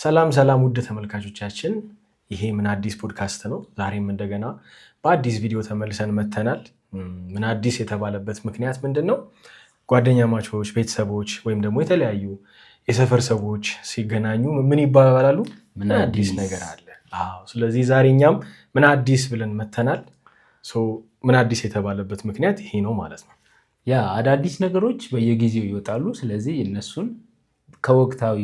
ሰላም ሰላም፣ ውድ ተመልካቾቻችን፣ ይሄ ምን አዲስ ፖድካስት ነው። ዛሬም እንደገና በአዲስ ቪዲዮ ተመልሰን መተናል። ምን አዲስ የተባለበት ምክንያት ምንድን ነው? ጓደኛማቾች፣ ቤተሰቦች ወይም ደግሞ የተለያዩ የሰፈር ሰዎች ሲገናኙ ምን ይባባላሉ? ምን አዲስ ነገር አለ? አዎ። ስለዚህ ዛሬ እኛም ምን አዲስ ብለን መተናል። ምን አዲስ የተባለበት ምክንያት ይሄ ነው ማለት ነው። Yeah፣ አዳዲስ ነገሮች በየጊዜው ይወጣሉ። ስለዚህ እነሱን ከወቅታዊ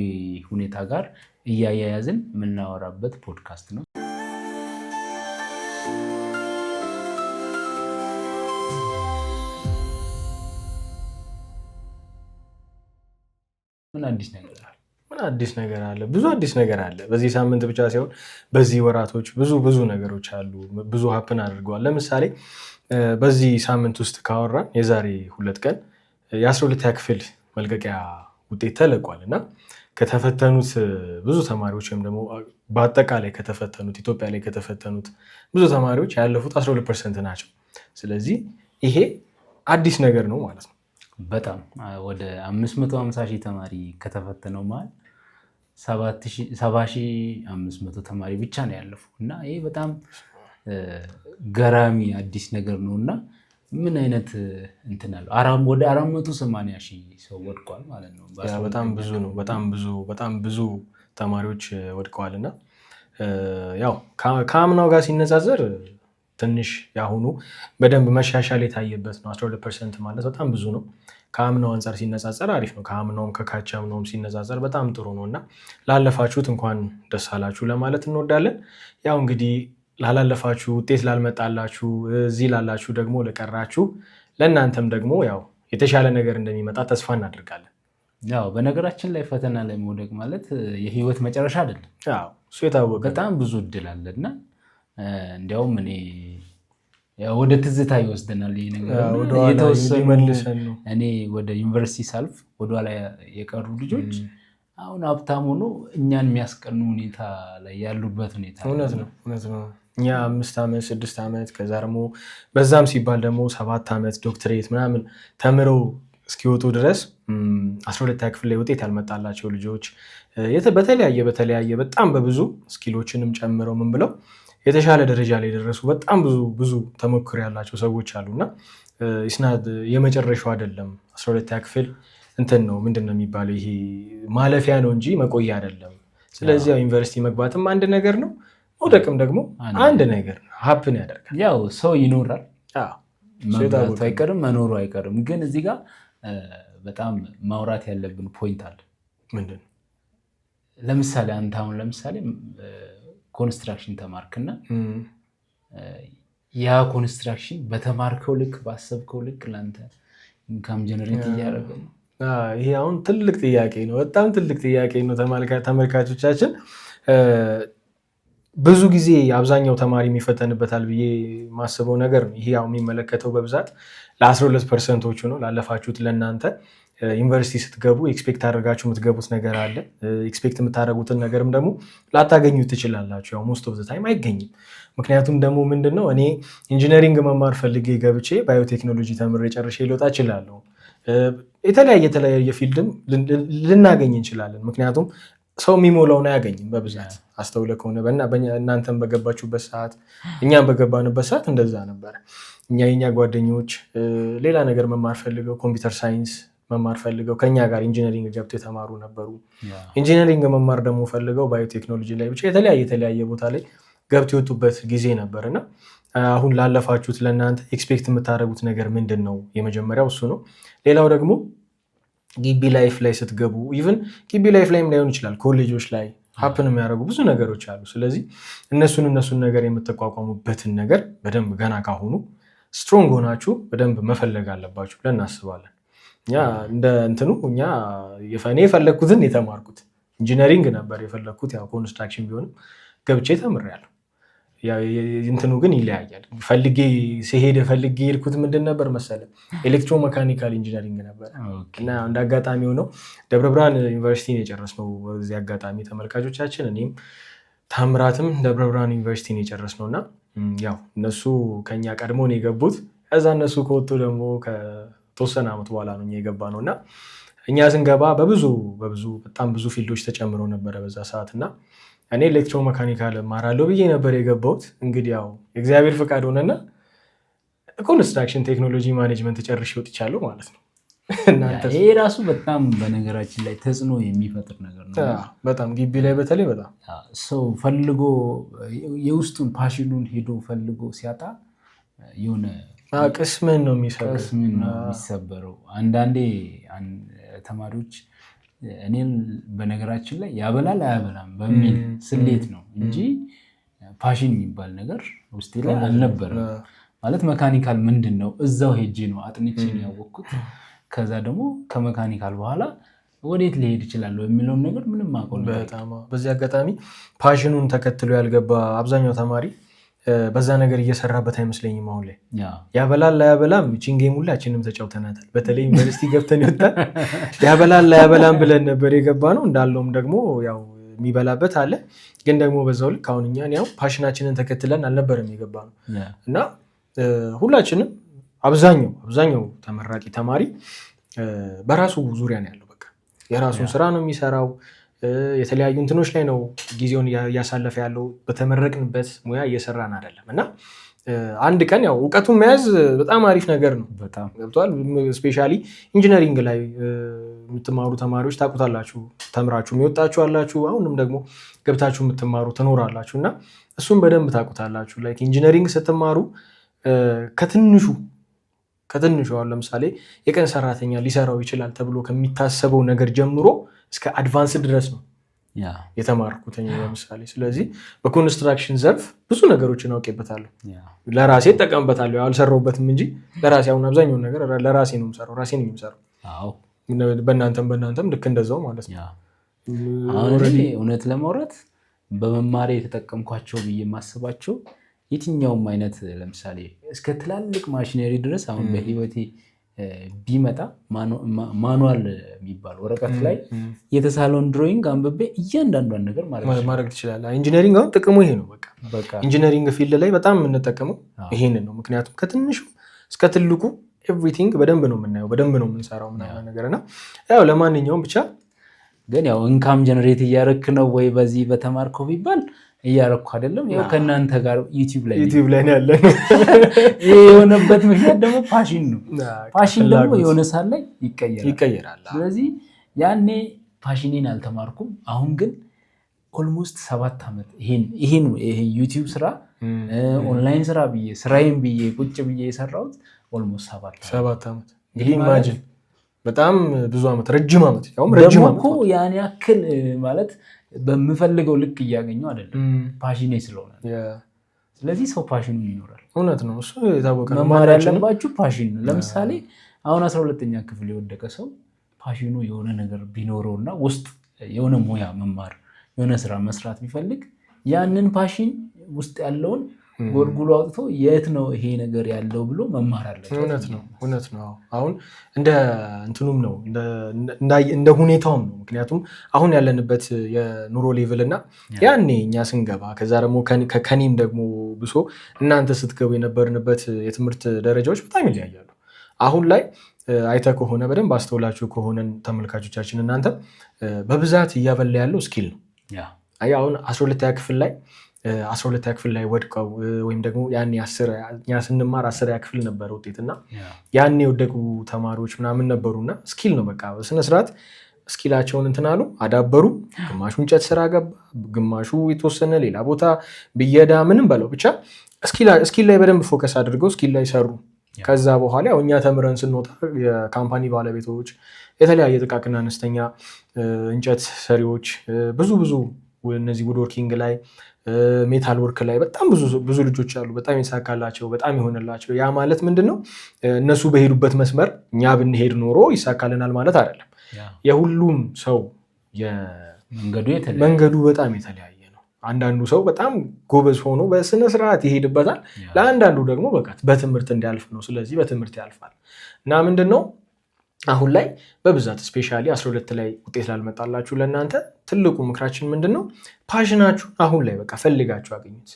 ሁኔታ ጋር እያያያዝን የምናወራበት ፖድካስት ነው። ምን አዲስ ነገር አለ? ምን አዲስ ነገር አለ? ብዙ አዲስ ነገር አለ። በዚህ ሳምንት ብቻ ሳይሆን በዚህ ወራቶች ብዙ ብዙ ነገሮች አሉ። ብዙ happen አድርገዋል። ለምሳሌ በዚህ ሳምንት ውስጥ ካወራን የዛሬ 2 ቀን የ12ኛ ክፍል መልቀቂያ ውጤት ተለቋል እና ከተፈተኑት ብዙ ተማሪዎች ወይም ደግሞ በአጠቃላይ ከተፈተኑት፣ ኢትዮጵያ ላይ ከተፈተኑት ብዙ ተማሪዎች ያለፉት 12% ናቸው። ስለዚህ ይሄ አዲስ ነገር ነው ማለት ነው። በጣም፣ ወደ 550 ሺህ ተማሪ ከተፈተነው መሀል 70,500 ተማሪ ብቻ ነው ያለፉ እና ይሄ በጣም ገራሚ አዲስ ነገር ነው። እና ምን አይነት እንትን አለው፣ ወደ 480 ሺህ ሰው ወድቋል ማለት ነው። በጣም ብዙ ነው። በጣም ብዙ፣ በጣም ብዙ ተማሪዎች ወድቀዋል። እና ያው ከአምናው ጋር ሲነጻጸር ትንሽ የአሁኑ በደንብ መሻሻል የታየበት ነው። 12% ማለት በጣም ብዙ ነው። ከአምናው አንጻር ሲነጻጸር አሪፍ ነው። ከአምናውም ከካቻምናውም ሲነጻጸር በጣም ጥሩ ነው እና ላለፋችሁት እንኳን ደስ አላችሁ ለማለት እንወዳለን። ያው እንግዲህ ላላለፋችሁ፣ ውጤት ላልመጣላችሁ፣ እዚህ ላላችሁ ደግሞ፣ ለቀራችሁ ለእናንተም ደግሞ ያው የተሻለ ነገር እንደሚመጣ ተስፋ እናደርጋለን። ያው በነገራችን ላይ ፈተና ላይ መውደቅ ማለት የህይወት መጨረሻ አይደለም። እሱ የታወቀ በጣም ብዙ እድል አለ። እና እንዲያውም እኔ ወደ ትዝታ ይወስደናል ይሄ ነገር። የተወሰኑ እኔ ወደ ዩኒቨርሲቲ ሳልፍ ወደኋላ የቀሩ ልጆች አሁን ሀብታም ሆኖ እኛን የሚያስቀኑ ሁኔታ ላይ ያሉበት ሁኔታ። እውነት ነው፣ እውነት ነው። እኛ 5 ዓመት፣ 6 ዓመት፣ ከዛ ደግሞ በዛም ሲባል ደግሞ 7 ዓመት ዶክትሬት ምናምን ተምረው እስኪወጡ ድረስ 12ኛ ክፍል ላይ ውጤት ያልመጣላቸው ልጆች በተለያየ በተለያየ በጣም በብዙ skill ኦችንም ጨምረው ምን ብለው የተሻለ ደረጃ ላይ የደረሱ በጣም ብዙ ብዙ ተሞክሮ ያላቸው ሰዎች አሉ። እና it's not የመጨረሻው አይደለም። 12ኛ ክፍል እንትን ነው፣ ምንድን ነው የሚባለው፣ ይሄ ማለፊያ ነው እንጂ መቆያ አይደለም። ስለዚህ ያው ዩኒቨርሲቲ መግባትም አንድ ነገር ነው፣ መውደቅም ደግሞ አንድ ነገር ነው። Happen ያደርጋል። ያው ሰው ይኖራል፣ መብላቱ አይቀርም፣ መኖሩ አይቀርም። ግን እዚህ ጋር በጣም ማውራት ያለብን point አለ። ምንድን? ለምሳሌ አንተ አሁን ለምሳሌ construction ተማርክና ያ construction በተማርከው ልክ፣ ባሰብከው ልክ ለአንተ income generate እያደረገ ነው? ይሄ አሁን ትልቅ ጥያቄ ነው። በጣም ትልቅ ጥያቄ ነው። ተመልካቾቻችን፣ ብዙ ጊዜ አብዛኛው ተማሪ የሚፈተንበታል ብዬ የማስበው ነገር ነው። ይሄ ያው የሚመለከተው በብዛት ለ12 percent ኦቹ ነው። ላለፋችሁት ለእናንተ ዩኒቨርሲቲ ስትገቡ expect አድርጋችሁ የምትገቡት ነገር አለ። Expect የምታደርጉትን ነገርም ደግሞ ላታገኙት ትችላላችሁ። ያው most of the time አይገኝም። ምክንያቱም ደግሞ ምንድን ነው፣ እኔ engineering መማር ፈልጌ ገብቼ ባዮቴክኖሎጂ ተምሬ ጨርሼ ልወጣ እችላለሁ። የተለያየ የተለያየ field ም ልናገኝ እንችላለን። ምክንያቱም ሰው የሚሞላውን አያገኝም በብዛት። አስተውለህ ከሆነ እናንተም በገባችሁበት ሰዓት፣ እኛም በገባንበት ሰዓት እንደዛ ነበረ። እኛ የኛ ጓደኞች ሌላ ነገር መማር ፈልገው፣ computer science መማር ፈልገው ከኛ ጋር engineering ገብተው የተማሩ ነበሩ። Engineering መማር ደግሞ ፈልገው ባዮቴክኖሎጂ ላይ፣ ብቻ የተለያየ የተለያየ ቦታ ላይ ገብተው የወጡበት ጊዜ ነበር። እና አሁን ላለፋችሁት ለእናንተ expect የምታደርጉት ነገር ምንድን ነው? የመጀመሪያው እሱ ነው። ሌላው ደግሞ ግቢ life ላይ ስትገቡ፣ even ግቢ life ላይም ላይሆን ይችላል፣ ኮሌጆች ላይ happen የሚያደርጉ ብዙ ነገሮች አሉ። ስለዚህ እነሱን እነሱን ነገር የምትቋቋሙበትን ነገር በደንብ ገና ካሁኑ strong ሆናችሁ በደንብ መፈለግ አለባችሁ ብለን እናስባለን። እኛ እንደ እንትኑ እኛ እኔ የፈለግኩትን የተማርኩት engineering ነበር የፈለግኩት። ያው construction ቢሆንም ገብቼ ተምሬያለሁ። እንትኑ ግን ይለያያል። ፈልጌ ሲሄድ ፈልጌ የሄድኩት ምንድን ነበር መሰለህ? Electromechanical engineering ነበር። እና እንደ አጋጣሚ ሆነው ደብረ ብርሃን ዩኒቨርሲቲን የጨረስነው። በዚህ አጋጣሚ ተመልካቾቻችን፣ እኔም ታምራትም ደብረ ብርሃን ዩኒቨርሲቲን የጨረስነው። እና ያው እነሱ ከኛ ቀድሞ ነው የገቡት። ከዛ እነሱ ከወጡ ደግሞ ከተወሰነ ዓመት በኋላ ነው እኛ የገባነው። እና እኛ ስንገባ በብዙ በብዙ በጣም ብዙ field ኦች ተጨምረው ነበረ በዛ ሰዓት። እና እኔ electromechanical እማራለሁ ብዬ ነበር የገባሁት። እንግዲህ ያው የእግዚአብሔር ፈቃድ ሆነና construction technology management ጨርሼ ወጥቻለሁ ማለት ነው። ይሄ ራሱ በጣም በነገራችን ላይ ተጽዕኖ የሚፈጥር ነገር ነው። በጣም ግቢ ላይ በተለይ በጣም። ሰው ፈልጎ የውስጡን passion ኑን ሄዶ ፈልጎ ሲያጣ የሆነ ቅስምን ነው የሚሰበረው። ቅስምን ነው የሚሰበረው። አንዳንዴ ተማሪዎች እኔን በነገራችን ላይ ያበላል አያበላም በሚል ስሌት ነው እንጂ passion የሚባል ነገር ውስጤ ላይ አልነበረም። ማለት mechanical ምንድን ነው እዛው ሄጄ ነው አጥንቼ ነው ያወቅኩት። ከዛ ደግሞ ከ mechanical በኋላ ወዴት ሊሄድ ይችላለሁ የሚለውን ነገር ምንም አውቀው ነገር። በጣም በዚህ አጋጣሚ passion ኑን ተከትሎ ያልገባ አብዛኛው ተማሪ በዛ ነገር እየሰራበት አይመስለኝም። አሁን ላይ ያበላል ላያበላም ይቺን game ሁላችንም ተጫውተናታል። በተለይ ዩኒቨርሲቲ ገብተን ይወጣል ያበላል ላያበላም ብለን ነበር የገባ ነው። እንዳለውም ደግሞ ያው የሚበላበት አለ። ግን ደግሞ በዛው ልክ አሁን እኛን ያው passion ናችንን ተከትለን አልነበረም የገባ ነው። እና ሁላችንም አብዛኛው ተመራቂ ተማሪ በራሱ ዙሪያ ነው ያለው። በቃ የራሱን ስራ ነው የሚሰራው። የተለያዩ እንትኖች ላይ ነው ጊዜውን እያሳለፈ ያለው። በተመረቅንበት ሙያ እየሰራን አይደለም። እና አንድ ቀን ያው እውቀቱን መያዝ በጣም አሪፍ ነገር ነው። በጣም። ገብቶሃል። Especially engineering ላይ የምትማሩ ተማሪዎች ታውቁታላችሁ። ተምራችሁ የሚወጣችሁ አላችሁ፣ አሁንም ደግሞ ገብታችሁ የምትማሩ ትኖራላችሁ። እና እሱን በደንብ ታውቁታላችሁ። Like engineering ስትማሩ ከትንሹ ከትንሹ አሁን ለምሳሌ የቀን ሰራተኛ ሊሰራው ይችላል ተብሎ ከሚታሰበው ነገር ጀምሮ እስከ advance ድረስ ነው የተማርኩት እኔ ለምሳሌ። ስለዚህ በ construction ዘርፍ ብዙ ነገሮችን አውቄበታለሁ። ለራሴ እጠቀምበታለሁ። አልሰራሁበትም እንጂ ለራሴ አሁን አብዛኛውን ነገር ለራሴ ነው የምሰራው፣ ራሴ ነው የምሰራው። በእናንተም ልክ እንደዛው ማለት ነው። አሁን እኔ እውነት ለማውራት በመማሬ የተጠቀምኳቸው ብዬ የማስባቸው የትኛውም አይነት ለምሳሌ እስከ ትላልቅ ማሽነሪ ድረስ አሁን በህይወቴ ቢመጣ manual የሚባል ወረቀት ላይ የተሳለውን drawing አንብቤ እያንዳንዷን ነገር ማድረግ ትችላለህ። Engineering አሁን ጥቅሙ ይሄ ነው። በቃ engineering field ላይ በጣም የምንጠቀመው ይሄንን ነው። ምክንያቱም ከትንሹ እስከ ትልቁ everything በደንብ ነው የምናየው፣ በደንብ ነው የምንሰራው ምናምን ነገር። እና ያው ለማንኛውም ብቻ ግን ያው income generate እያረክ ነው ወይ በዚህ በተማርከው ቢባል እያረኩ አይደለም። ያው ከእናንተ ጋር ዩቲዩብ ላይ ዩቲዩብ ላይ ነው ያለን። ይሄ የሆነበት ምክንያት ደግሞ passion ነው። Passion ደግሞ የሆነ ሰዓት ላይ ይቀየራል። ይቀየራል። ስለዚህ ያኔ passion ኔን አልተማርኩም። አሁን ግን almost 7 ዓመት ይሄን ዩቲዩብ ስራ፣ ኦንላይን ስራ ብዬ ስራዬን ብዬ ቁጭ ብዬ የሰራሁት almost 7 ዓመት። 7 ዓመት እንግዲህ imagine፣ በጣም ብዙ ዓመት፣ ረጅም ዓመት፣ ያውም ረጅም ደግሞ ዓመት። እኮ ያን ያክል ማለት በምፈልገው ልክ እያገኘው አይደለም፣ passion ኔ ስለሆነ። ስለዚህ ሰው passion ኑ ይኖራል። እውነት ነው፣ እሱ የታወቀ ነው። መማር ማናችንም ያለባችሁ passion ነው። ለምሳሌ አሁን 12ኛ ክፍል የወደቀ ሰው passion ኑ የሆነ ነገር ቢኖረው እና ውስጥ የሆነ ሙያ መማር፣ የሆነ ስራ መስራት ቢፈልግ ያንን passion ውስጥ ያለውን ጎልጉሎ አውጥቶ የት ነው ይሄ ነገር ያለው ብሎ መማር አለበት። እውነት ነው፣ እውነት ነው። አሁን እንደ እንትኑም ነው፣ እንደ ሁኔታውም ነው። ምክንያቱም አሁን ያለንበት የኑሮ level እና ያኔ እኛ ስንገባ ከዛ ደግሞ ከኔም ደግሞ ብሶ እናንተ ስትገቡ የነበርንበት የትምህርት ደረጃዎች በጣም ይለያያሉ። አሁን ላይ አይተህ ከሆነ፣ በደንብ አስተውላችሁ ከሆነ ተመልካቾቻችን እናንተ፣ በብዛት እያበላ ያለው skill ነው። አየህ አሁን 12ኛ ክፍል ላይ ወድቀው ወይም ደግሞ ያኔ እኛ ስንማር 10ኛ ክፍል ነበረ ውጤት እና ያኔ የወደቁ ተማሪዎች ምናምን ነበሩ። እና skill ነው፣ በቃ በስነስርዓት skill ኣቸውን እንትን አሉ፣ አዳበሩ። ግማሹ እንጨት ስራ ገባ፣ ግማሹ የተወሰነ ሌላ ቦታ ብየዳ ምንም በለው ብቻ skill ላይ በደንብ focus አድርገው skill ላይ ሰሩ። ከዛ በኋላ ያው እኛ ተምረን ስንወጣ የ company ባለቤቶች፣ የተለያየ ጥቃቅንና አነስተኛ እንጨት ሰሪዎች፣ ብዙ ብዙ እነዚህ wood working ላይ፣ metal work ላይ በጣም ብዙ ብዙ ልጆች አሉ። በጣም የተሳካላቸው፣ በጣም የሆነላቸው። ያ ማለት ምንድን ነው? እነሱ በሄዱበት መስመር እኛ ብንሄድ ኖሮ ይሳካልናል ማለት አይደለም። የሁሉም ሰው መንገዱ የተለያየ መንገዱ በጣም የተለያየ ነው። አንዳንዱ ሰው በጣም ጎበዝ ሆኖ በስነ ስርዓት ይሄድበታል። ለአንዳንዱ ደግሞ በቃ በትምህርት እንዲያልፍ ነው። ስለዚህ በትምህርት ያልፋል። እና ምንድን ነው አሁን ላይ በብዛት especially 12 ላይ ውጤት ላልመጣላችሁ ለእናንተ ትልቁ ምክራችን ምንድን ነው? Passion ናችሁ አሁን ላይ በቃ ፈልጋችሁ አገኙት።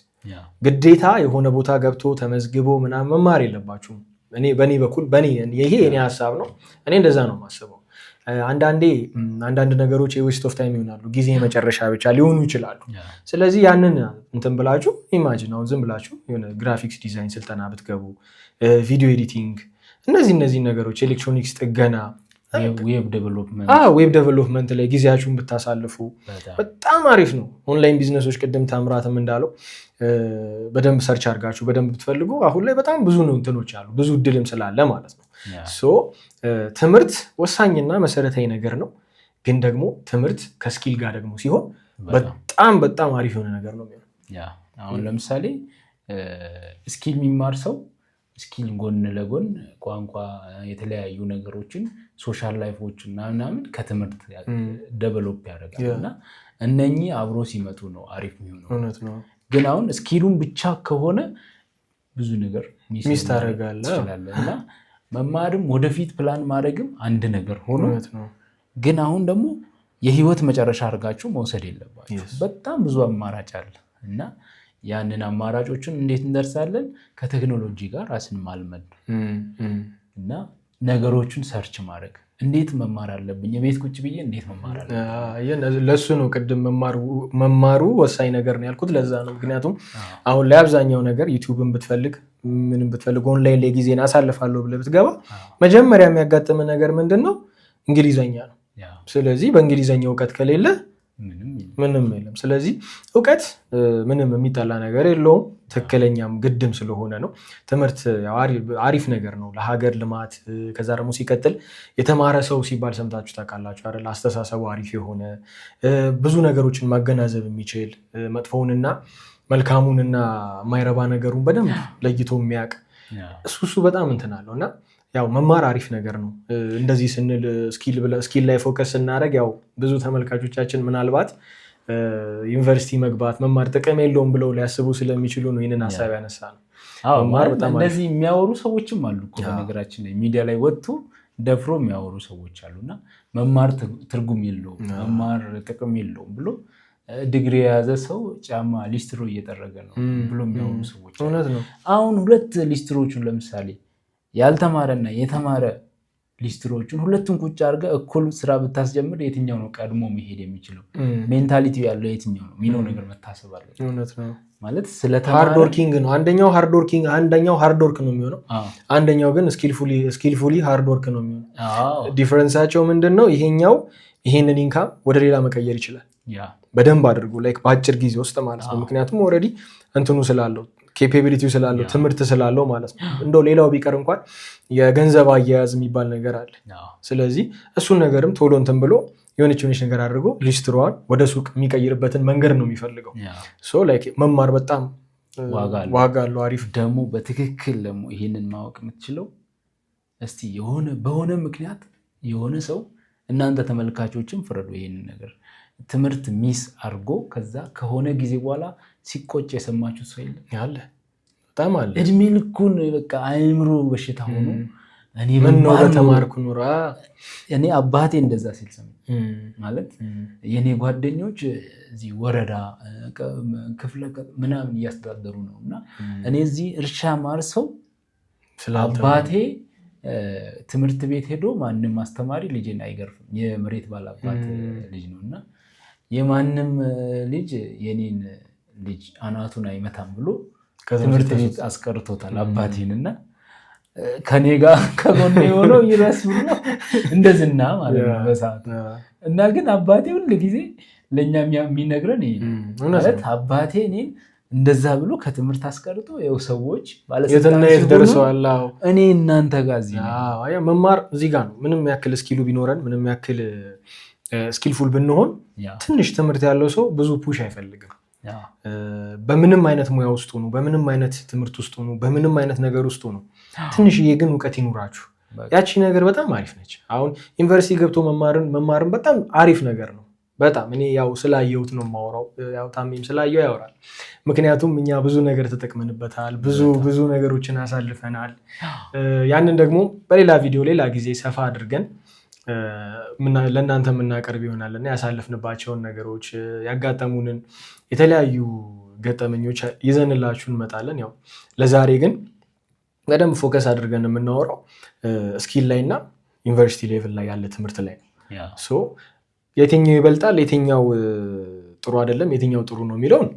ግዴታ የሆነ ቦታ ገብቶ ተመዝግቦ ምናምን መማር የለባችሁም። እኔ በእኔ በኩል በእኔ ይሄ የኔ ሀሳብ ነው። እኔ እንደዛ ነው የማስበው። አንዳንዴ አንዳንድ ነገሮች የ waste of time ይሆናሉ፣ ጊዜ መጨረሻ ብቻ ሊሆኑ ይችላሉ። ስለዚህ ያንን እንትን ብላችሁ imagine አሁን ዝም ብላችሁ የሆነ graphics design ስልጠና ብትገቡ፣ video editing፣ እነዚህ ነገሮች፣ ኤሌክትሮኒክስ ጥገና፣ web development፣ web development ላይ ጊዜያችሁን ብታሳልፉ በጣም አሪፍ ነው። Online business ኦች ቅድም ታምራትም እንዳለው በደንብ search አድርጋችሁ በደንብ ብትፈልጉ አሁን ላይ በጣም ብዙ ነው እንትኖች አሉ፣ ብዙ እድልም ስላለ ማለት ነው። So ትምህርት ወሳኝና መሰረታዊ ነገር ነው። ግን ደግሞ ትምህርት ከ skill ጋር ደግሞ ሲሆን በጣም በጣም አሪፍ የሆነ ነገር ነው የሚሆነው። አሁን ለምሳሌ skill የሚማር ሰው skill ጎን ለጎን ቋንቋ፣ የተለያዩ ነገሮችን፣ social life ኦችን ምናምን ከትምህርት develop ያደርጋል እና እነኚህ አብሮ ሲመጡ ነው አሪፍ የሚሆነው። እውነት ነው። ግን አሁን skill ኡን ብቻ ከሆነ ብዙ ነገር miss ታደርጋለህ። ትችላለህ። እና መማርም ወደፊት ፕላን ማድረግም አንድ ነገር ሆኖ እውነት ነው። ግን አሁን ደግሞ የህይወት መጨረሻ አድርጋችሁ መውሰድ የለባችሁ። በጣም ብዙ አማራጭ አለ እና ያንን አማራጮችን እንዴት እንደርሳለን? ከቴክኖሎጂ ጋር ራስን ማልመድ እና ነገሮችን search ማድረግ፣ እንዴት መማር አለብኝ፣ የቤት ቁጭ ብዬ እንዴት መማር አለብኝ። ለእሱ ነው ቅድም መማሩ ወሳኝ ነገር ነው ያልኩት ለዛ ነው። ምክንያቱም አሁን ላይ አብዛኛው ነገር YouTube ን ብትፈልግ፣ ምንም ብትፈልግ፣ ኦንላይን ላይ ጊዜን አሳልፋለሁ ብለህ ብትገባ መጀመሪያ የሚያጋጥም ነገር ምንድን ነው? እንግሊዘኛ ነው። ስለዚህ በእንግሊዘኛ እውቀት ከሌለ ምንም የለም። ስለዚህ እውቀት ምንም የሚጠላ ነገር የለውም። ትክክለኛም ግድም ስለሆነ ነው። ትምህርት አሪፍ ነገር ነው ለሀገር ልማት። ከዛ ደግሞ ሲቀጥል የተማረ ሰው ሲባል ሰምታችሁ ታውቃላችሁ አይደል? አስተሳሰቡ አሪፍ የሆነ፣ ብዙ ነገሮችን ማገናዘብ የሚችል፣ መጥፎውንና መልካሙንና የማይረባ ነገሩን በደንብ ለይቶ የሚያውቅ፣ እሱ በጣም እንትን አለው እና ያው መማር አሪፍ ነገር ነው። እንደዚህ ስንል skill ላይ focus ስናደርግ ያው ብዙ ተመልካቾቻችን ምናልባት ዩኒቨርሲቲ መግባት መማር ጥቅም የለውም ብለው ሊያስቡ ስለሚችሉ ነው ይህንን ሀሳብ ያነሳነው። መማር በጣም እንደዚህ የሚያወሩ ሰዎችም አሉ እኮ። በነገራችን ላይ ሚዲያ ላይ ወጥቶ ደፍሮ የሚያወሩ ሰዎች አሉ እና መማር ትርጉም የለውም፣ መማር ጥቅም የለውም ብሎ፣ ዲግሪ የያዘ ሰው ጫማ ሊስትሮ እየጠረገ ነው ብሎ የሚያወሩ ሰዎች። እውነት ነው። አሁን ሁለት ሊስትሮቹን ለምሳሌ ያልተማረና የተማረ ሊስትሮቹን ሁለቱን ቁጭ አድርገህ እኩል ስራ ብታስጀምር የትኛው ነው ቀድሞ መሄድ የሚችለው? Mentality ያለው የትኛው ነው የሚለው ነገር መታሰብ አለ። እውነት ነው። ማለት hard working ነው። አንደኛው hard working፣ አንደኛው hard work ነው የሚሆነው፣ አንደኛው ግን skillfully hard work ነው የሚሆነው። Difference ኣቸው ምንድን ነው? ይሄኛው ይሄንን income ወደ ሌላ መቀየር ይችላል በደንብ አድርጎ፣ like በአጭር ጊዜ ውስጥ ማለት ነው። ምክንያቱም already እንትኑ ስላለው፣ capability ው ስላለው፣ ትምህርት ስላለው ማለት ነው። እንደው ሌላው ቢቀር እንኳን የገንዘብ አያያዝ የሚባል ነገር አለ። ስለዚህ እሱን ነገርም ቶሎ እንትን ብሎ የሆነች ነገር አድርጎ ሊስትሮዋን ወደ ሱቅ የሚቀይርበትን መንገድ ነው የሚፈልገው። So like መማር በጣም ዋጋ አለው። አሪፍ። ደግሞ በትክክል ደግሞ ይሄንን ማወቅ የምትችለው እስቲ የሆነ በሆነ ምክንያት የሆነ ሰው፣ እናንተ ተመልካቾችን ፍረዱ፣ ይሄንን ነገር ትምህርት miss አድርጎ ከዛ ከሆነ ጊዜ በኋላ ሲቆጭ የሰማችሁ ሰው የለም? አለ፣ በጣም አለ። እድሜ ልኩን በቃ አእምሮ በሽታ ሆኖ እኔ ምነው በተማርኩ ኑሮ። እኔ አባቴ እንደዛ ሲል ሰምቼ፣ ማለት የእኔ ጓደኞች እዚህ ወረዳ፣ ክፍለ ምናምን እያስተዳደሩ ነው እና እኔ እዚህ እርሻ ማርሰው፣ አባቴ ትምህርት ቤት ሄዶ ማንም አስተማሪ ልጄን አይገርፍም። የመሬት ባላባት ልጅ ነው እና የማንም ልጅ የኔን ልጅ አናቱን አይመታም ብሎ ትምህርት ቤት አስቀርቶታል አባቴን እና ከኔ ጋር ከጎኔ የሆነው ይረስ ብሎ እንደዝና ማለት ነው በሰዓቱ። እና ግን አባቴ ሁል ጊዜ ለእኛ የሚነግረን ይሄ ማለት አባቴ እኔን እንደዛ ብሎ ከትምህርት አስቀርቶ ይኸው ሰዎች የትና የት ደርሰዋል። እኔ እናንተ ጋር እዚህ መማር እዚህ ጋር ነው። ምንም ያክል skill ኡ ቢኖረን፣ ምንም ያክል skillful ብንሆን፣ ትንሽ ትምህርት ያለው ሰው ብዙ push አይፈልግም። በምንም አይነት ሙያ ውስጥ ሁኑ፣ በምንም አይነት ትምህርት ውስጥ ሁኑ፣ በምንም አይነት ነገር ውስጥ ሁኑ፣ ትንሽዬ ግን እውቀት ይኑራችሁ። ያቺ ነገር በጣም አሪፍ ነች። አሁን ዩኒቨርሲቲ ገብቶ መማርን በጣም አሪፍ ነገር ነው። በጣም እኔ ያው ስላየሁት ነው የማወራው። ያው ታሜም ስላየው ያወራል። ምክንያቱም እኛ ብዙ ነገር ተጠቅመንበታል፣ ብዙ ብዙ ነገሮችን አሳልፈናል። ያንን ደግሞ በሌላ ቪዲዮ ሌላ ጊዜ ሰፋ አድርገን ለእናንተ የምናቀርብ ይሆናል እና ያሳለፍንባቸውን ነገሮች፣ ያጋጠሙንን የተለያዩ ገጠመኞች ይዘንላችሁ እንመጣለን። ያው ለዛሬ ግን በደንብ focus አድርገን የምናወራው skill ላይ እና ዩኒቨርሲቲ level ላይ ያለ ትምህርት ላይ ነው። የትኛው ይበልጣል፣ የትኛው ጥሩ አይደለም፣ የትኛው ጥሩ ነው የሚለውን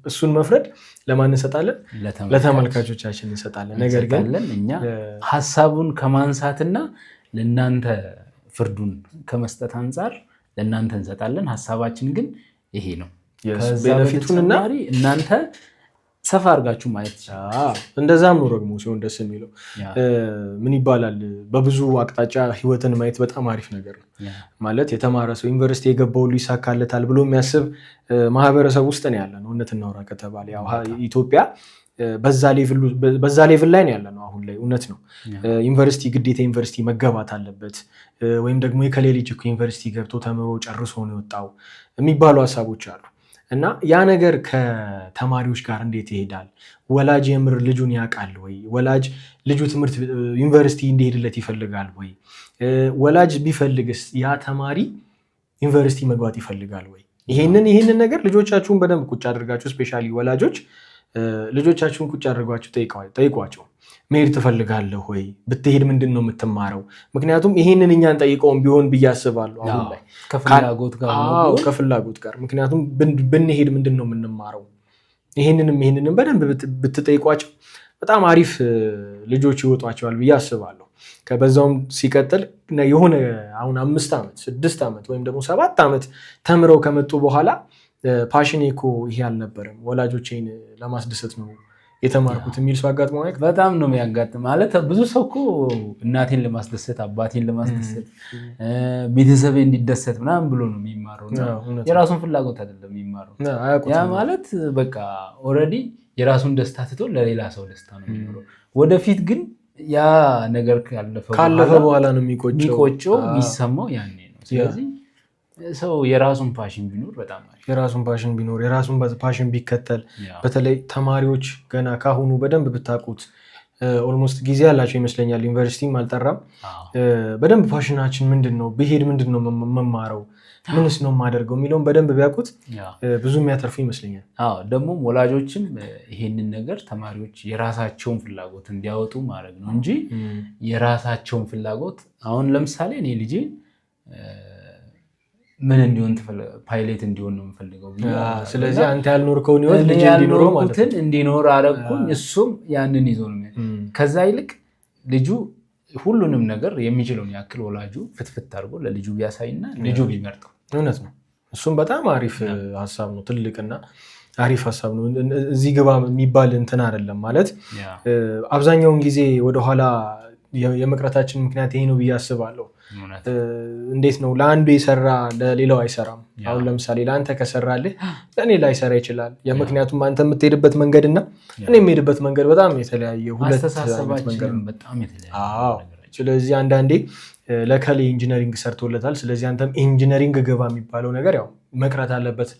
እሱን መፍረድ ለማን እንሰጣለን? ለተመልካቾቻችን እንሰጣለን። ነገር ግን እኛ ሀሳቡን ከማንሳትና ለእናንተ ፍርዱን ከመስጠት አንጻር ለእናንተ እንሰጣለን። ሀሳባችን ግን ይሄ ነው። ከዛ በተጨማሪ እናንተ ሰፋ አድርጋችሁ ማየት ይችላል። እንደዛም ነው ደግሞ ሲሆን ደስ የሚለው ምን ይባላል፣ በብዙ አቅጣጫ ህይወትን ማየት በጣም አሪፍ ነገር ነው። ማለት የተማረ ሰው ዩኒቨርሲቲ የገባው ሁሉ ይሳካለታል ብሎ የሚያስብ ማህበረሰብ ውስጥ ነው ያለ ነው። እውነት እናውራ ከተባለ ያው ኢትዮጵያ በዛ level ላይ ነው ያለ ነው አሁን ላይ። እውነት ነው። ዩኒቨርሲቲ ግዴታ ዩኒቨርሲቲ መገባት አለበት ወይም ደግሞ የከሌ ልጅ እኮ ዩኒቨርሲቲ ገብቶ ተምሮ ጨርሶ ነው የወጣው የሚባሉ ሀሳቦች አሉ። እና ያ ነገር ከተማሪዎች ጋር እንዴት ይሄዳል? ወላጅ የምር ልጁን ያውቃል ወይ? ወላጅ ልጁ ትምህርት ዩኒቨርሲቲ እንዲሄድለት ይፈልጋል ወይ? ወላጅ ቢፈልግስ ያ ተማሪ ዩኒቨርሲቲ መግባት ይፈልጋል ወይ? ይሄንን ነገር ልጆቻችሁን በደንብ ቁጭ አድርጋችሁ specially ወላጆች ልጆቻችሁን ቁጭ አድርጓችሁ ጠይቋቸው። መሄድ ትፈልጋለህ ወይ? ብትሄድ ምንድን ነው የምትማረው? ምክንያቱም ይሄንን እኛን ጠይቀውን ቢሆን ብዬ አስባለሁ አሁን ላይ ከፍላጎት ጋር ምክንያቱም ብንሄድ ምንድን ነው የምንማረው? ይሄንንም በደንብ ብትጠይቋቸው በጣም አሪፍ ልጆች ይወጧቸዋል ብዬ አስባለሁ። ከበዛውም ሲቀጥል የሆነ አሁን 5 ዓመት 6 ዓመት ወይም ደግሞ 7 ዓመት ተምረው ከመጡ በኋላ passion ኤ እኮ ይሄ አልነበረም፣ ወላጆቼን ለማስደሰት ነው የተማርኩት የሚል ሰው አጋጥሞ አያውቅም? በጣም ነው የሚያጋጥም። ማለት ብዙ ሰው እኮ እናቴን ለማስደሰት አባቴን ለማስደሰት ቤተሰቤ እንዲደሰት ምናምን ብሎ ነው የሚማረው። የራሱን ፍላጎት አይደለም የሚማረው። ያ ማለት በቃ already የራሱን ደስታ ትቶ ለሌላ ሰው ደስታ ነው የሚኖረው። ወደፊት ግን ያ ነገር ካለፈ በኋላ ነው የሚቆጨው፣ የሚሰማው ያኔ ነው። ስለዚህ ሰው የራሱን passion ቢኖር በጣም አሪፍ፣ የራሱን passion ቢኖር የራሱን passion ቢከተል፣ በተለይ ተማሪዎች ገና ካሁኑ በደንብ ብታውቁት፣ almost ጊዜ ያላቸው ይመስለኛል። ዩኒቨርሲቲም አልጠራም። በደንብ passion ኣችን ምንድን ነው፣ ብሄድ ምንድን ነው መማረው፣ ምንስ ነው የማደርገው የሚለውን በደንብ ቢያውቁት ብዙ የሚያተርፉ ይመስለኛል። አዎ፣ ደግሞ ወላጆችም ይሄንን ነገር ተማሪዎች የራሳቸውን ፍላጎት እንዲያወጡ ማድረግ ነው እንጂ የራሳቸውን ፍላጎት አሁን ለምሳሌ እኔ ልጄ ምን እንዲሆን ፓይለት እንዲሆን ነው የምፈልገው። ስለዚህ አንተ ያልኖርከውን ህይወት ልጅ እንዲኖረው ማለት ነው እንዲኖር አደረኩኝ። እሱም ያንን ይዞ ነው። ከዛ ይልቅ ልጁ ሁሉንም ነገር የሚችለውን ያክል ወላጁ ፍትፍት አድርጎ ለልጁ ቢያሳይና ልጁ ቢመርጠው እውነት ነው። እሱም በጣም አሪፍ ሀሳብ ነው። ትልቅና አሪፍ ሀሳብ ነው። እዚህ ግባ የሚባል እንትን አይደለም ማለት አብዛኛውን ጊዜ ወደኋላ የመቅረታችን ምክንያት ይሄ ነው ብዬ አስባለሁ። እንዴት ነው ለአንዱ የሰራ ለሌላው አይሰራም። አሁን ለምሳሌ ለአንተ ከሰራልህ ለእኔ ላይሰራ ይችላል። ምክንያቱም አንተ የምትሄድበት መንገድ እና እኔ የምሄድበት መንገድ በጣም የተለያየ ሁለት መንገድ ነው። ስለዚህ አንዳንዴ ለከሌ engineering ሰርቶለታል፣ ስለዚህ አንተም engineering ግባ የሚባለው ነገር ያው መቅረት አለበት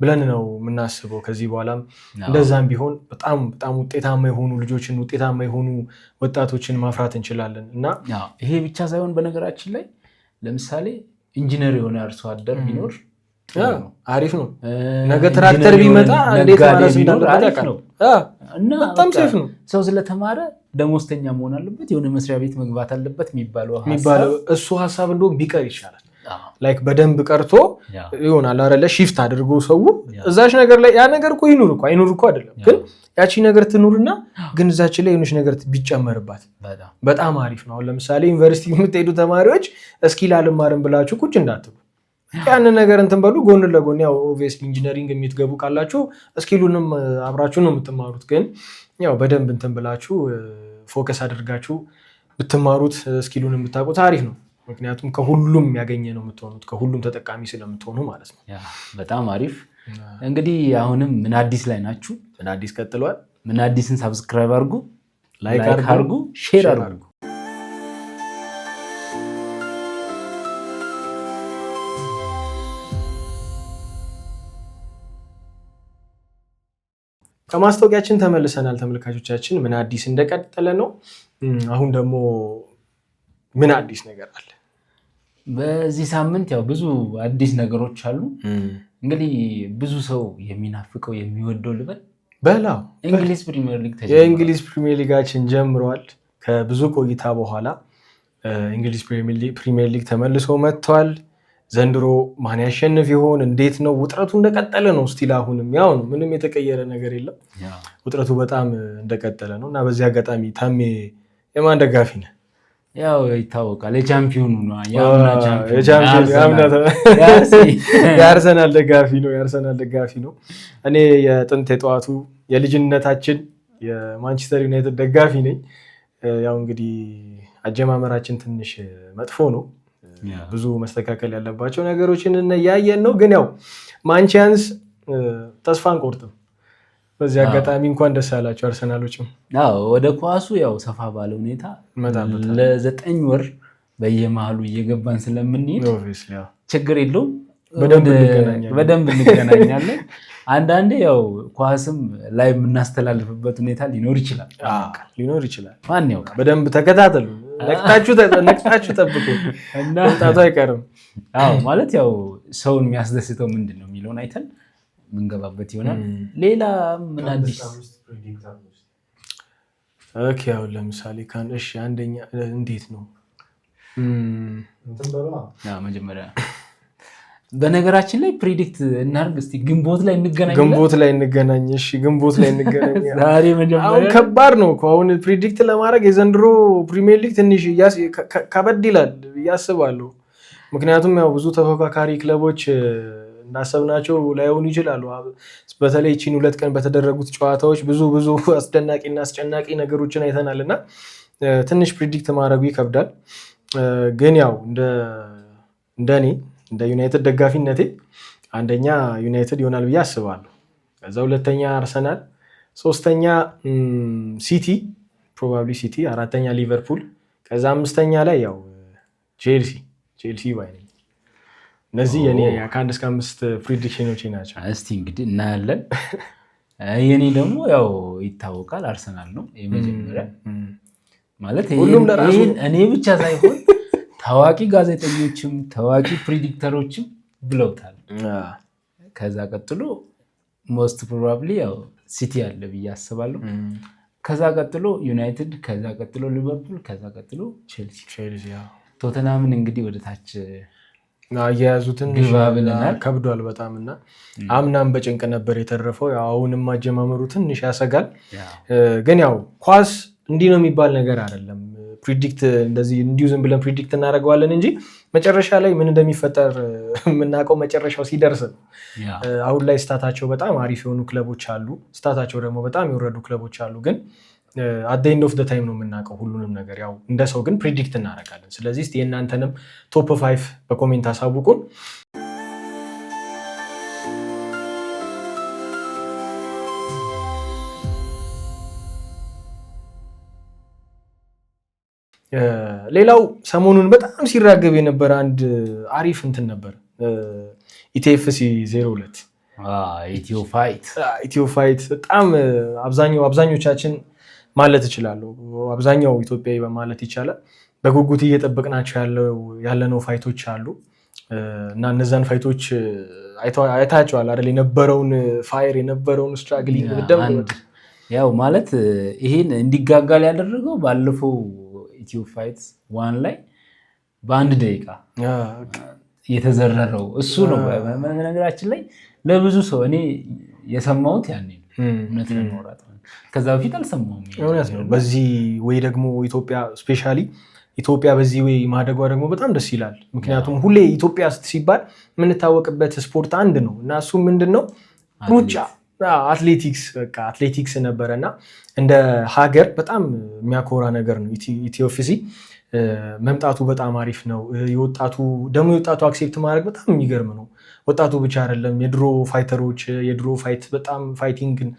ብለን ነው የምናስበው። ከዚህ በኋላም እንደዛም ቢሆን በጣም በጣም ውጤታማ የሆኑ ልጆችን ውጤታማ የሆኑ ወጣቶችን ማፍራት እንችላለን። እና ይሄ ብቻ ሳይሆን በነገራችን ላይ ለምሳሌ ኢንጂነር የሆነ አርሶ አደር ቢኖር አሪፍ ነው። ነገ ትራክተር ቢመጣ እንዴት ማረስ እንዳለበት ያውቃል። እና በጣም safe ነው። ሰው ስለተማረ ደሞዝተኛ መሆን አለበት፣ የሆነ መስሪያ ቤት መግባት አለበት የሚባለው እሱ ሀሳብ እንደውም ቢቀር ይሻላል። like በደንብ ቀርቶ ይሆናል አይደለ? shift አድርጎ ሰው እዛች ነገር ላይ ያ ነገር እኮ ይኑር እኮ አይኑር እኮ አይደለም፣ ግን ያቺ ነገር ትኑርና ግን እዛች ላይ የሆነች ነገር ቢጨመርባት በጣም አሪፍ ነው። አሁን ለምሳሌ ዩኒቨርሲቲ የምትሄዱ ተማሪዎች እስኪ ላልማርም ብላችሁ ቁጭ እንዳትሉ፣ ያንን ነገር እንትን በሉ ጎን ለጎን ያው obviously engineering የምትገቡ ካላችሁ skill ኡንም አብራችሁ ነው የምትማሩት። ግን ያው በደንብ እንትን ብላችሁ focus አድርጋችሁ ብትማሩት skill ኡን የምታውቁት አሪፍ ነው። ምክንያቱም ከሁሉም ያገኘ ነው የምትሆኑት፣ ከሁሉም ተጠቃሚ ስለምትሆኑ ማለት ነው። በጣም አሪፍ። እንግዲህ አሁንም ምን አዲስ ላይ ናችሁ? ምን አዲስ ቀጥሏል። ምን አዲስን subscribe አድርጉ፣ like አድርጉ፣ share አድርጉ። ከማስታወቂያችን ተመልሰናል ተመልካቾቻችን። ምን አዲስ እንደቀጠለ ነው። አሁን ደግሞ ምን አዲስ ነገር አለ? በዚህ ሳምንት ያው ብዙ አዲስ ነገሮች አሉ። እንግዲህ ብዙ ሰው የሚናፍቀው የሚወደው ልበል በላው እንግሊዝ ፕሪሚየር ሊግ የእንግሊዝ ፕሪሚየር ሊጋችን ጀምሯል። ከብዙ ቆይታ በኋላ እንግሊዝ ፕሪሚየር ሊግ ተመልሶ መጥቷል። ዘንድሮ ማን ያሸንፍ ይሆን? እንዴት ነው? ውጥረቱ እንደቀጠለ ነው። Still አሁንም ያው ነው። ምንም የተቀየረ ነገር የለም። ውጥረቱ በጣም እንደቀጠለ ነው እና በዚህ አጋጣሚ ታሜ የማን ደጋፊ ነህ? ያው ይታወቃል፣ የቻምፒዮኑ ነው። የአርሰናል ደጋፊ ነው። የአርሰናል ደጋፊ ነው። እኔ የጥንት የጠዋቱ የልጅነታችን የማንቸስተር ዩናይትድ ደጋፊ ነኝ። ያው እንግዲህ አጀማመራችን ትንሽ መጥፎ ነው። ብዙ መስተካከል ያለባቸው ነገሮችን እያየን ነው። ግን ያው ማንቺያንስ ተስፋ አንቆርጥም። በዚህ አጋጣሚ እንኳን ደስ አላቸው አርሰናሎችም። ወደ ኳሱ ያው ሰፋ ባለ ሁኔታ ለ9 ወር በየመሀሉ እየገባን ስለምንሄድ ችግር የለውም። በደንብ እንገናኛለን። አንዳንዴ ያው ኳስም ላይ የምናስተላልፍበት ሁኔታ ሊኖር ይችላል። ሊኖር ይችላል። ማን ያውቃል? በደንብ ተከታተሉ። ነቅታችሁ ጠብቁ። መምጣቱ አይቀርም። አዎ፣ ማለት ያው ሰውን የሚያስደስተው ምንድን ነው የሚለውን አይተን የምንገባበት ይሆናል። ሌላ ምን አዲስ? Okay፣ አሁን ለምሳሌ እሺ፣ አንደኛ እንዴት ነው? መጀመሪያ በነገራችን ላይ predict እናድርግ እስኪ። ግንቦት ላይ እንገናኝ። ግንቦት ላይ እንገናኝ። እሺ፣ ግንቦት ላይ እንገናኝ። ዛሬ መጀመሪያ አሁን ከባድ ነው እኮ አሁን predict ለማድረግ። የዘንድሮ ፕሪሚየር ሊግ ትንሽ ከበድ ይላል ብዬ አስባለሁ። ምክንያቱም ያው ብዙ ተፎካካሪ ክለቦች እንዳሰብናቸው ላይሆኑ ይችላሉ። በተለይ ይህቺን 2 ቀን በተደረጉት ጨዋታዎች ብዙ ብዙ አስደናቂ እና አስጨናቂ ነገሮችን አይተናል እና ትንሽ predict ማድረጉ ይከብዳል። ግን ያው እንደ እኔ እንደ ዩናይትድ ደጋፊነቴ አንደኛ ዩናይትድ ይሆናል ብዬ አስባለሁ። ከዛ ሁለተኛ አርሰናል፣ ሶስተኛ ሲቲ፣ probably ሲቲ፣ አራተኛ ሊቨርፑል፣ ከዛ አምስተኛ ላይ ያው ቼልሲ፣ ቼልሲ ባይ ነኝ። እነዚህ የኔ ከ1 እስከ 5 prediction ኦቼ ናቸው። እስቲ እንግዲህ እናያለን። የኔ ደግሞ ያው ይታወቃል፣ አርሰናል ነው የመጀመሪያ። ማለት ሁሉም ለራሱ እኔ ብቻ ሳይሆን ታዋቂ ጋዜጠኞችም ታዋቂ predictor ኦችም ብለውታል። ከዛ ቀጥሎ most probably ያው ሲቲ አለ ብዬ አስባለሁ። ከዛ ቀጥሎ ዩናይትድ፣ ከዛ ቀጥሎ ሊቨርፑል፣ ከዛ ቀጥሎ ቼልሲ። ቶተናምን እንግዲህ ወደ ታች አያያዙ ትንሽ ግባ ብለናል። ከብዷል በጣም እና አምናም በጭንቅ ነበር የተረፈው። ያው አሁንም አጀማመሩ ትንሽ ያሰጋል። ግን ያው ኳስ እንዲህ ነው የሚባል ነገር አይደለም። Predict እንደዚህ እንዲሁ ዝም ብለን predict እናደርገዋለን እንጂ መጨረሻ ላይ ምን እንደሚፈጠር የምናውቀው መጨረሻው ሲደርስ ነው። አሁን ላይ stat ኣቸው በጣም አሪፍ የሆኑ ክለቦች አሉ። Stat ኣቸው ደግሞ በጣም የወረዱ ክለቦች አሉ። ግን at the end of the time ነው የምናውቀው ሁሉንም ነገር። ያው እንደ ሰው ግን predict እናደርጋለን። ስለዚህ እስኪ የእናንተንም top five በ comment አሳውቁን። ሌላው ሰሞኑን በጣም ሲራገብ የነበረ አንድ አሪፍ እንትን ነበር፣ ETFC 02። ኢትዮ ፋይት። ኢትዮ ፋይት በጣም አብዛኛው አብዛኞቻችን ማለት እችላለሁ፣ አብዛኛው ኢትዮጵያዊ በማለት ይቻላል በጉጉት እየጠበቅናቸው ያለነው fight ኦች አሉ እና እነዛን fight ኦች አይታቸዋል አይደል? የነበረውን fire፣ የነበረውን struggling በደንብ። ያው ማለት ይሄን እንዲጋጋል ያደረገው ባለፈው ኢትዮ ፋይት 1 ላይ በ1 ደቂቃ የተዘረረው እሱ ነው። በነገራችን ላይ ለብዙ ሰው እኔ የሰማሁት ያኔ ነው። እውነት ለማውራት ከዛ በፊት አልሰማሁም። እውነት ነው። በዚህ ወይ ደግሞ ኢትዮጵያ፣ especially ኢትዮጵያ በዚህ way ማደጓ ደግሞ በጣም ደስ ይላል። ምክንያቱም ሁሌ ኢትዮጵያ ሲባል የምንታወቅበት ስፖርት አንድ ነው እና እሱ ምንድን ነው? ሩጫ፣ አትሌቲክስ። በቃ አትሌቲክስ ነበረ እና እንደ ሀገር በጣም የሚያኮራ ነገር ነው። ETFC መምጣቱ በጣም አሪፍ ነው። የወጣቱ ደግሞ የወጣቱ accept ማድረግ በጣም የሚገርም ነው። ወጣቱ ብቻ አይደለም፣ የድሮ fighter ኦች፣ የድሮ fight በጣም fighting ን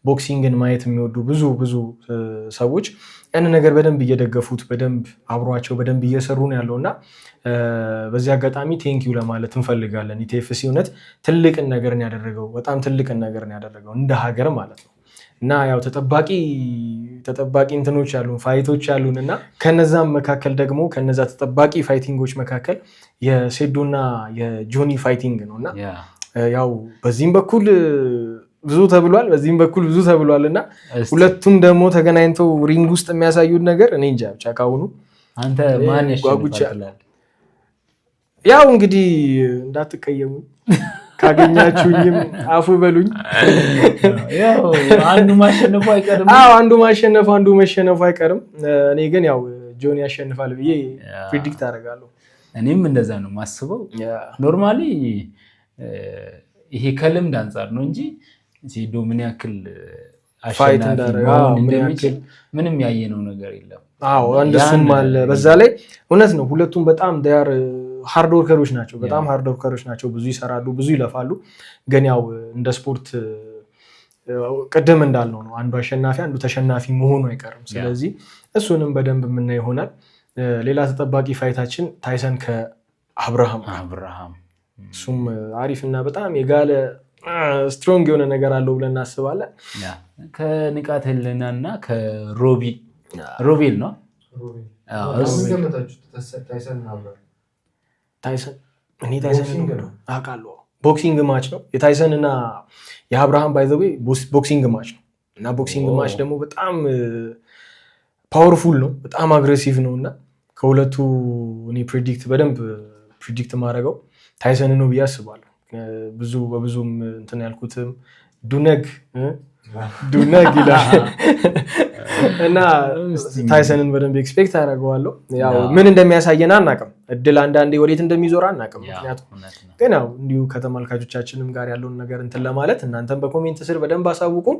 boxing ን ማየት የሚወዱ ብዙ ብዙ ሰዎች ያንን ነገር በደንብ እየደገፉት፣ በደንብ አብሯቸው በደንብ እየሰሩ ነው ያለው እና በዚህ አጋጣሚ thank you ለማለት እንፈልጋለን። ETFC እውነት ትልቅን ነገርን ያደረገው፣ በጣም ትልቅን ነገርን ያደረገው እንደ ሀገር ማለት ነው። እና ያው ተጠባቂ ተጠባቂ እንትኖች አሉን፣ fight ኦች አሉን እና ከነዛም መካከል ደግሞ ከነዛ ተጠባቂ fighting ኦች መካከል የሴዶና የጆኒ fighting ነው እና ያው በዚህም በኩል ብዙ ተብሏል፣ በዚህም በኩል ብዙ ተብሏል እና ሁለቱም ደግሞ ተገናኝተው ring ውስጥ የሚያሳዩት ነገር እኔ እንጃ ብቻ ካሁኑ አንተ ማን ያሸንፋል ትላለህ? ያው እንግዲህ እንዳትቀየሙ፣ ካገኛችሁኝም አፉ በሉኝ። ያው አንዱ ማሸነፉ አይቀርም። አዎ፣ አንዱ ማሸነፉ አንዱ መሸነፉ አይቀርም። እኔ ግን ያው ጆኒ ያሸንፋል ብዬ predict አደርጋለሁ። እኔም እንደዛ ነው የማስበው። Normally ይሄ ከልምድ አንጻር ነው እንጂ ሴዶ ምን ያክል አሸናፊ መሆን እንደሚችል ምንም ያየነው ነገር የለም። አዎ፣ አንድ እሱም አለ። በዛ ላይ እውነት ነው፣ ሁለቱም በጣም they are hard worker ኦች ናቸው። በጣም hard worker ኦች ናቸው። ብዙ ይሰራሉ፣ ብዙ ይለፋሉ። ግን ያው እንደ ስፖርት ቅድም እንዳልነው ነው፣ አንዱ አሸናፊ አንዱ ተሸናፊ መሆኑ አይቀርም። ስለዚህ እሱንም በደንብ የምናይ ይሆናል። ሌላ ተጠባቂ fight ኣችን ታይሰን ከአብርሃም። አብርሃም። እሱም አሪፍ እና በጣም የጋለ strong የሆነ ነገር አለው ብለን እናስባለን። ከንቃተ ህሊና እና ከሮቢ ሮቤል ነው። ታይሰን፣ እኔ ታይሰን አውቃለሁ። Boxing match ነው የታይሰን እና የአብርሃም፣ by the way boxing match ነው እና boxing match ደግሞ በጣም powerful ነው፣ በጣም aggressive ነው እና ከሁለቱ እኔ predict በደንብ predict ማድረገው ታይሰን ነው ብዬ አስባለሁ። ብዙ በብዙም እንትን ያልኩትም ዱነግ ዱነግ ይላል እና ታይሰንን በደንብ expect አደርገዋለሁ። ያው ምን እንደሚያሳየን አናውቅም። እድል አንዳንዴ ወዴት እንደሚዞር አናውቅም። ምክንያቱም ግን ያው እንዲሁ ከተመልካቾቻችንም ጋር ያለውን ነገር እንትን ለማለት እናንተም በ comment ስር በደንብ አሳውቁን።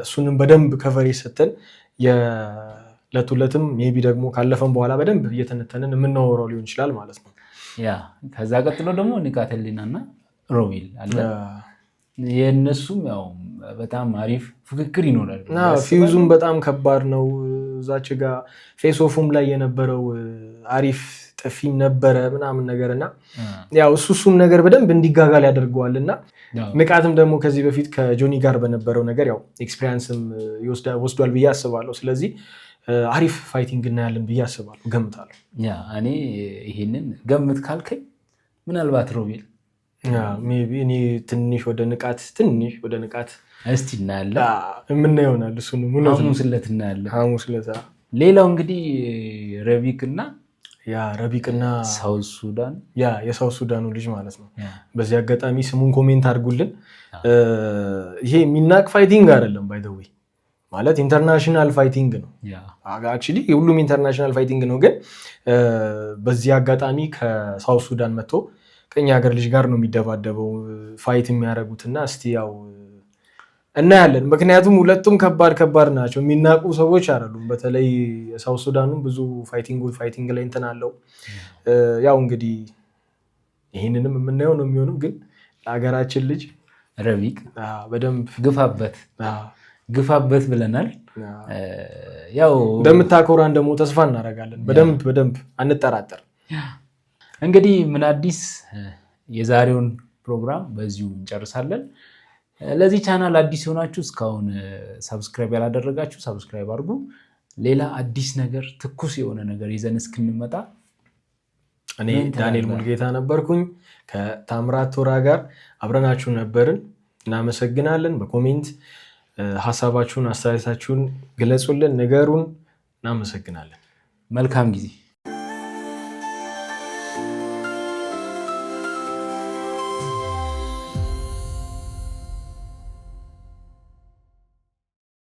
እሱንም በደንብ coverage ሰተን የዕለት ዕለትም maybe ደግሞ ካለፈም በኋላ በደንብ እየተነተንን የምናወራው ሊሆን ይችላል ማለት ነው። Yeah፣ ከዛ ቀጥሎ ደግሞ ንቃተ ህሊና እና ሮቤል አለ። የእነሱም ያው በጣም አሪፍ ፉክክር ይኖራል። ፊውዙም በጣም ከባድ ነው። እዛች ጋ face off ኡም ላይ የነበረው አሪፍ ጥፊም ነበረ ምናምን ነገር እና ያው እሱም ነገር በደንብ እንዲጋጋል ያደርገዋል እና ንቃትም ደግሞ ከዚህ በፊት ከጆኒ ጋር በነበረው ነገር ያው experience ም ወስዷል ብዬ አስባለሁ። ስለዚህ አሪፍ fighting እናያለን ብዬ አስባለሁ፣ ገምታለሁ። Yeah፣ እኔ ይሄንን ገምት ካልከኝ ምናልባት ሮቤል። Maybe እኔ ትንሽ ወደ ንቃት። እስቲ እናያለን። የምናየው ይሆናል። እሱንም ሐሙስ ዕለት እናያለን። ሐሙስ ዕለት። ሌላው እንግዲህ ረቢቅ እና Yeah፣ ረቢቅና South Sudan። Yeah፣ የ South ሱዳኑ ልጅ ማለት ነው። በዚህ አጋጣሚ ስሙን comment አድርጉልን። ይሄ የሚናቅ fighting አይደለም፣ by the way ማለት international fighting ነው። Actually ሁሉም international fighting ነው። ግን በዚህ አጋጣሚ ከ South Sudan መጥቶ ከኛ ሀገር ልጅ ጋር ነው የሚደባደበው fight የሚያደርጉት እና እስቲ ያው እናያለን። ምክንያቱም ሁለቱም ከባድ ከባድ ናቸው፣ የሚናቁ ሰዎች አይደሉም። በተለይ የ South ሱዳኑም ብዙ fighting ላይ እንትን አለው። ያው እንግዲህ ይህንንም የምናየው ነው የሚሆነው። ግን ለሀገራችን ልጅ ረቢቅ በደንብ ግፋበት ግፋበት ብለናል። ያው እንደምታኮራን ደግሞ ተስፋ እናደርጋለን። በደንብ በደንብ አንጠራጠር። እንግዲህ ምን አዲስ የዛሬውን ፕሮግራም በዚሁ እንጨርሳለን። ለዚህ ቻናል አዲስ የሆናችሁ፣ እስካሁን subscribe ያላደረጋችሁ subscribe አድርጉ። ሌላ አዲስ ነገር፣ ትኩስ የሆነ ነገር ይዘን እስክንመጣ እኔ ዳንኤል ሙልጌታ ነበርኩኝ፣ ከታምራት ቶራ ጋር አብረናችሁ ነበርን። እናመሰግናለን። በ comment ሀሳባችሁን፣ አስተያየታችሁን ግለጹልን፣ ንገሩን። እናመሰግናለን። መልካም ጊዜ።